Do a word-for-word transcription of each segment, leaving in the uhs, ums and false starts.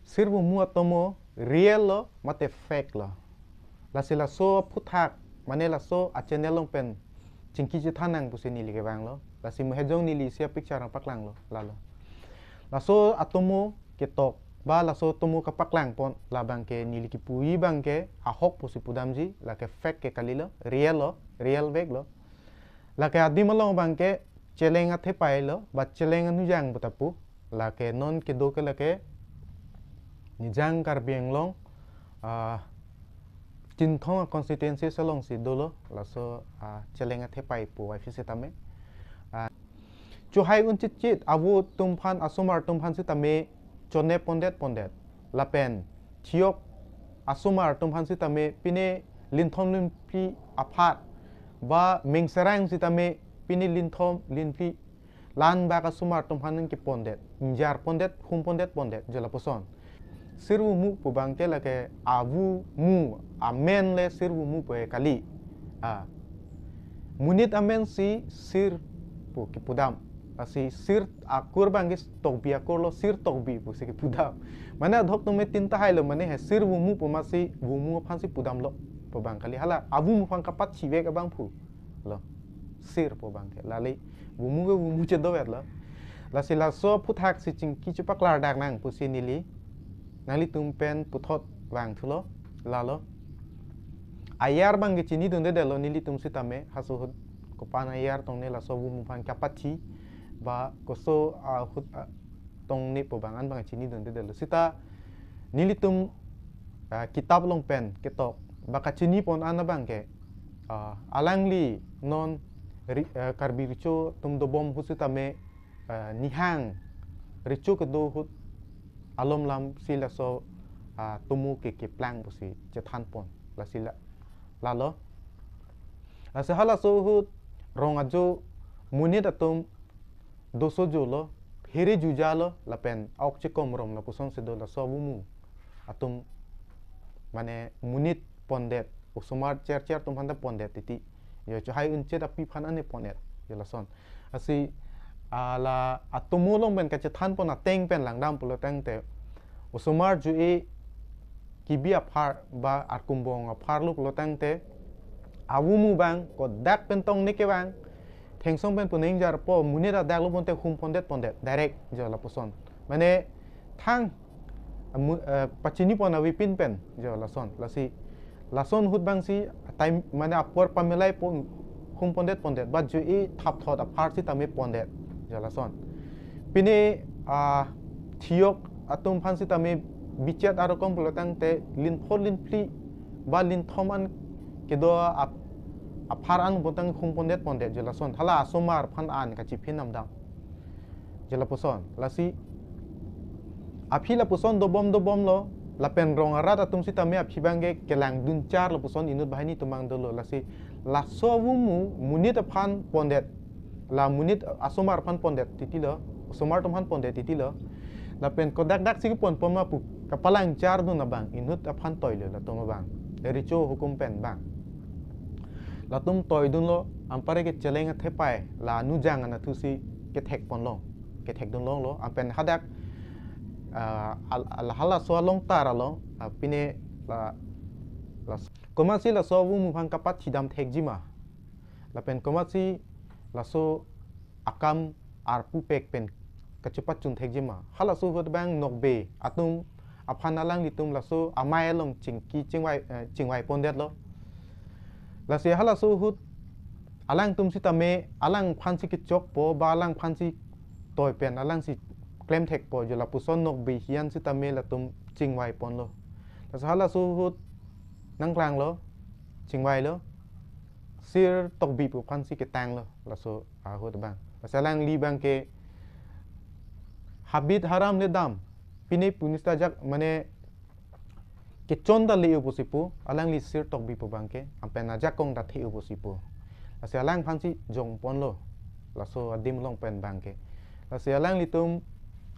Sir Vumu atomo real lo mate fake lo. Lasi laso aphuthak, mane laso a-channel along pen chingki chethan nang pusi neli kevang lo. Lasi mo hejong neli isi a-picture nangpaklang lo, lalo. Laso atomo ketok, ba laso atomo kapaklang pon, labang ke neli kipuji abang ke ahok pusi pudamji, lake fake ke kali lo, real lo, real fake lo. Lake adim along abang ke Cheleng Athepai lo, ba Cheleng Anujang pu ta pu. Lake non kedo ke lake Nijang Karbi Anglong, ah, Chinthong a-constituency alongsi dolo, laso, ah, Cheleng Athepai pu wife sitame. Ah, chohai un chitchit, avo atum aphan, asomar atum aphan sitame chonep pondet pondet. Lapen thiyok asomar atum aphan sitame pine linthom linphli aphat, ba Mengserang sitame pine linthom linphli, la-an bak asomar atum aphan nangkepondet, ingjar pondet, hum pondet pondet, jo lapuson. Sir Vumu pu abang ke lake avumu, amen le Sir Vumu pu kali. Ah. Monit amen si Sir pu kipudam. Lasi Sir akur abang ke Tokbi akur lo, Sir Tokbi pusi kipudam. Mane adhok atum tin tahai lo, mane he Sir Vumu pu masi Vumu aphan si pudam lo pu abang kali. Hala avumu aphan kapachivek abang pu lo. Sir pu abang ke. Lali Vumu ke Vumu chedovet lo. Lasi laso aphuthak si chingki chepaklar dak nang pusi neli nanglitum pen puthot vangthulo, lalo. Ayar abang ke chinidundedet lo nelitum sitame, halaso ahut kopan ayar tongne laso Vumu aphan kapathi, ba koso ahut, ah, tongne pu abang an abang chinidundedet lo. Sita nelitum, ah, kitap along pen ketok, ba kachini pon an abang ke, ah, alangli non ri-, ah, Karbi Recho atum dobom ahut sitame, ah, nihang Recho kedo ahut alom lam si laso, ah, atomo ke keplang pusi chethan pon. Lasi la, lalo. Lasi halaso ahut rong ajo monit atum doso jo lo, here juja lo, lapen auk chekom rom lapuson si do laso avumu atum, mane monit pondet, osomar chercher atum aphan ta pondet titi. Jo chohai un chit api aphan ane pondet, jo lason. Lasi, ah, la atomo along pen kachethan pon ateng pen langdam pulo tangte, osomar ju-e kibi aphar ba arkumbong aphar lo pulo tangte, avumu abang kodak pen tongne kevang, thengsong pen pu nangjarpo, amonit adak lo ponte hum pondet pondet direct, jo lapuson. Mane thang, amu-, eh, pachini pon avepin pen, jo lason. Lasi lason ahut abang si time, mane apor pamelai pon, hum pondet pondet, ba ju-e thapthot aphar sitame pondet, jo lason. Pine, ah, thiyok atum aphan sitame bichat arokom pulo tangte linphot linphli ba linthom an kedo ap-, aphar an botang hum pondet pondet, jo lason. Hala asomar aphan an kachiphin namdam, jo lapuson. Lasi aphi lapuson dobom dobom lo, lapen rong arat atum sitame aphi abang ke kelangdun char lapuson inut banghini atum abang dolo. Lasi laso avumu monit aphan pondet, la monit asomar aphan pondet titi lo, osomar atum aphan pondet titi lo. Lapen kodak dak si kepon pon ma pu kapalang char dun abang inut aphan toi lo latum abang. Recho hukum pen abang. Latum toi dunlo, anpar ke Cheleng Athepai, la Anujang anatthu si kethek ponlo, kethek dunlong lo, lapen hadak, ah, al-, al-, halaso along tar along, ah, pine la, la, komatsi laso avumu aphan kapathidam thekji ma. Lapen komatsi laso akam arpu pek pen kachepachun thekji ma. Halaso ahut abang Nokbe atum aphan alanglitum laso amei along chingki chingvai, eh, chingvai pondet lo. Lasi halaso ahut alangtum sitame alangphan si kechokpo ba alangphan si toi pen alang si klem thekpo, jo lapuson Nokbe ahin sitame latum chingvai ponlo. Lasi halaso ahut nangklang lo, chingvai lo. Sir Tokbi pu aphan si ketang lo, laso ahut abang. Lasi alangli abang ke habit haram le dam. Pine pu nista jak, mane kechon ta le-o pusi pu, alangli Sir Tokbi pu abang ke, lapen ajakong ta the-o pusi pu. Lasi alangphan si jong ponlo, laso adim along pen abang ke. Lasi alanglitum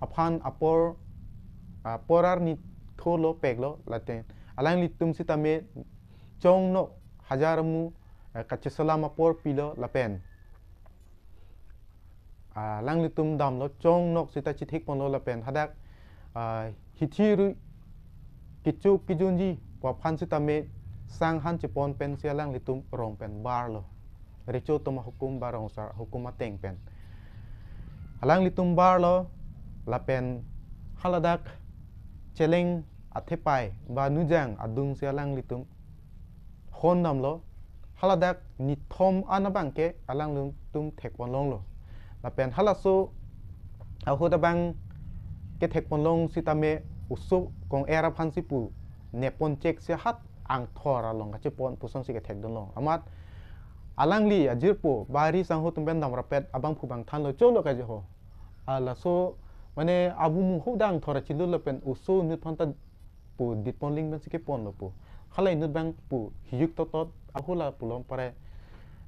aphan apor, apor arni tholo peklo, lapen alanglitum sitame chongnok hajar amu, eh, kacheselam apor pilo lapen, ah, alanglitum damlo, chongnok sita chithik ponlo lapen hadak, ah, hithi rui kecho kejunji pu aphan sitame sang han chepon pensi alanglitum rong pen barlo. Recho atum ahukum ba rong asar ahukum ateng pen alanglitum barlo, lapen haladak cheleng athepai ba nujang adungsi alanglitum hondamlo. Haladak nithom an abangke alanglitum thekponlonglo. Lapen halaso ahut abang kethekponlong sitame oso kong-er aphansi pu nepponchek si hat angthor along kachepon pusonsi kethekdunlong. Amat alangli ajirpo ba ari sangho atum pen damrappet abangphu abang thanlo, cholo kaje ho. Ah, laso mane avumu hadak angthor achilo lapen oso inut aphanta pu ditpon aling pensi keponlo pu. Hala inut abang pu hijuk totot ahula pulong pare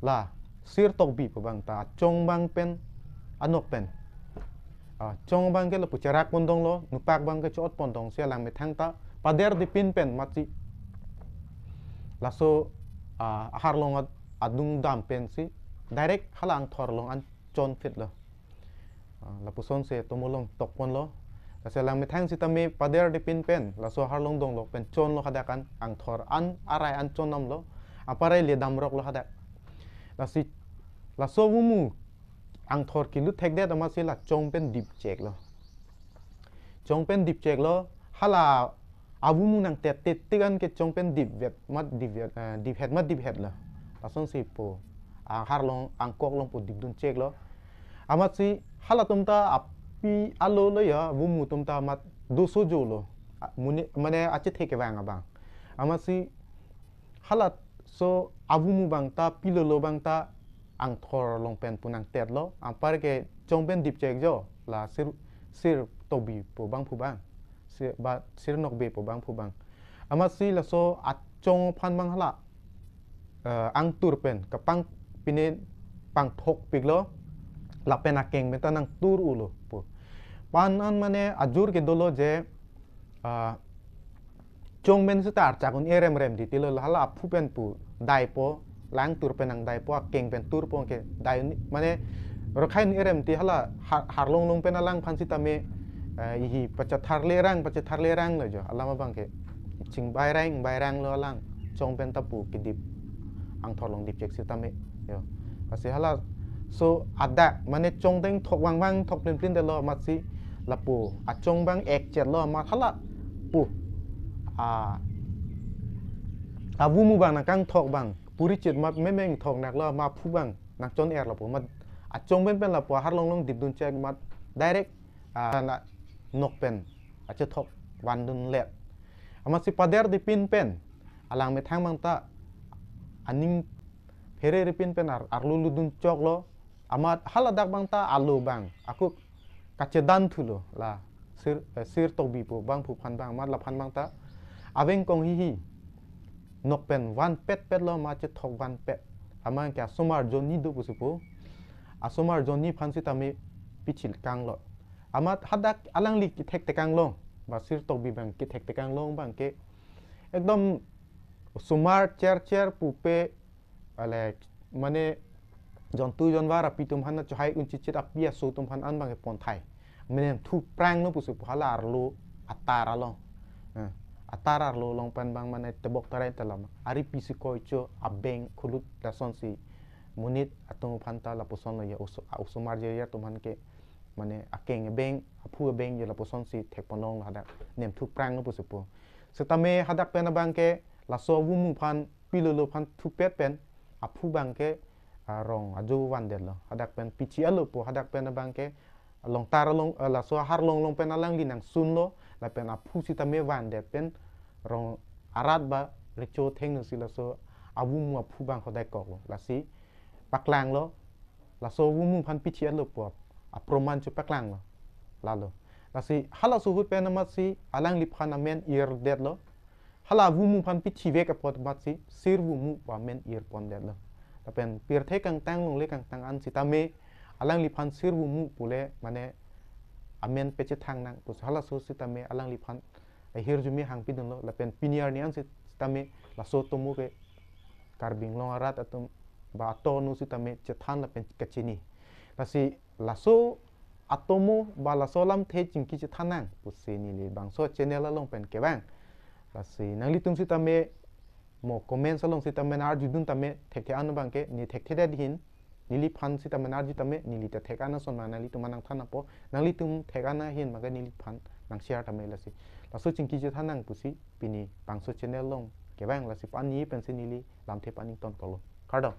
la Sir Tokbi pu abang ta achong abang pen anok pen. Ah, chong abangke lapu cherak pondonglo, nupak abangke cho-otpondongsi alang methang ta paderdipin pen amatsi laso, ah, aharlong ad-, adung dam pensi direct hala angthor along an chonphitlo. Ah, lapusonsi atomo along tokponlo. Lasi alang methang sitame paderdipin pen laso aharlong donglok pen chonlo hadak an, angthor an arai an chondamlo. Aparai le damroklo hadak. Lasi laso avumu angthor kelut thekdet amatsi la chong pen dipcheklo. Chong pen dipcheklo, hala avumu nangtet tet tik an ke chong pen dipvet mat dipvet, eh, diphet mat diphetlo. Lasonsi pu aharlong angkok along pu dipduncheklo. Amatsi halatum ta api alo lo ya, avumu atum ta amat doso jolo. A, muni, mane achethek kevang abang. Amatsi halaso avumu abang ta pilolo abang ta angthor along pen pu nangtetlo, anparke chong pen dipchek jo la Sir, Sir Tokbi pu abangphu abang, Sir, ba Sir Nokbe pu abangphu abang. Amatsi laso achong aphan abang hala, eh, angtur pen kapang pine pangthokpiklo, lapen akeng pen ta nangtur-ulo pu. Pan an mane ajur ke dolo je, ah, chong pen seta archak un-e remrem titilo, hala aphu pen pu daipo, la angtur pen nangdaipo, akeng pen turpo ke dai un-, mane rokhai un-e rem ti hala har-, harlong along pen alang aphan sitame, eh, ihi pachetharle rang, pachetharle ranglo jo, alam abangke chingbai rang, bai ranglo alang, chong pen ta pu kedip, angthor along dipchek sitame jo. Lasi halaso adak mane chong deng thok vangvang thok plin plin detlo amatsi lapu achong abang ekchetlo amat hala pu, a, avumu abang nangkangthok abang purichit mat memeng thok naklo amat aphu abang nangchon-erlo pu amat achong pen pen lapu aharlong along dipdunchek amat direct, ah, la nok pen achethok vandunlet. Amatsi paderdipin pen alang methang abang ta aning phereripin pen ar-, arlo lutdunchoklo. Amat haladak abang ta alo abang ako kachedanthulo la Sir, eh, Sir Tokbi pu abangphu aphan abang, amat laphan abang ta aveng kong hihi nok pen vanpetpetlo, amat chethok vanpet. Amat ke asomar jonni do pusi pu. Asomar jonni aphan sitame pichil kanglo. Amat hadak alangli kethek tekang along, ba Sir Tokbi abang kethek tekang along abangke ekdom osomar chercher pupe, ale, mane jontu jonwar api atum aphan chohai unchichit api aso atum aphan an abangke ponthai. Mane thu pranglo pusi pu hala arlo atar along. Eh, atar arlo along pen abang mane tebok tarai telam. Ari pisi koicho abeng khulut lasonsi monit atum aphan ta lapusonlo ya oso-, a osomar jerjer atum aphan ke mane akeng abeng, aphu abeng je lapusonsi thekponlonglo hadak nemthu pranglo pusi pu. Sitame hadak pen abangke laso avumu aphan pilolo aphan thupet pen aphu abangke, ah, rong ajo vandetlo. Hadak pen pichi alo pu hadak pen abangke longtar along, ah, laso aharlong along pen alangli nangsunlo, lapen aphu sitame vandet pen rong arat ba recho athengno si laso avumu aphu abang hodai koklo. Lasi paklanglo, laso avumu aphan pichi alo pu aproman chopaklanglo. Lalo. Lasi halaso ahut pen amatsi alangliphan amen irdetlo. Hala avumu aphan pichivek apot amatsi Sir avumu pu amen irpondetlo. Lapen pirthe kangtang longle kangtang an sitame alangliphan Sir avumu pule mane amen pachethang nang pusi halaso sitame alangliphan ahirjume hangpidunlo. Lapen pini arni an sitame laso atomo ke Karbi Anglong arat atum ba ato nu sitame chethan lapen kachini. Lasi laso atomo ba laso alamthe chingki chethan nang pusi neli bangso channel along pen kevang. Lasi nanglitum sitame mo comments along sitame nang arjudun tame, thekthe an abangke ne thekthe det ahin, neliphan sitame nang arju tame, neli ta thek an ason ma nanglitum nangthan apot, nanglitum thek an ahin abangke neliphan nang share tame lasi. Laso chingki chethan nang pusi pini bangso channel along kevang, lasi pini pensi neli lamthe paning tonkoklo. Kardom.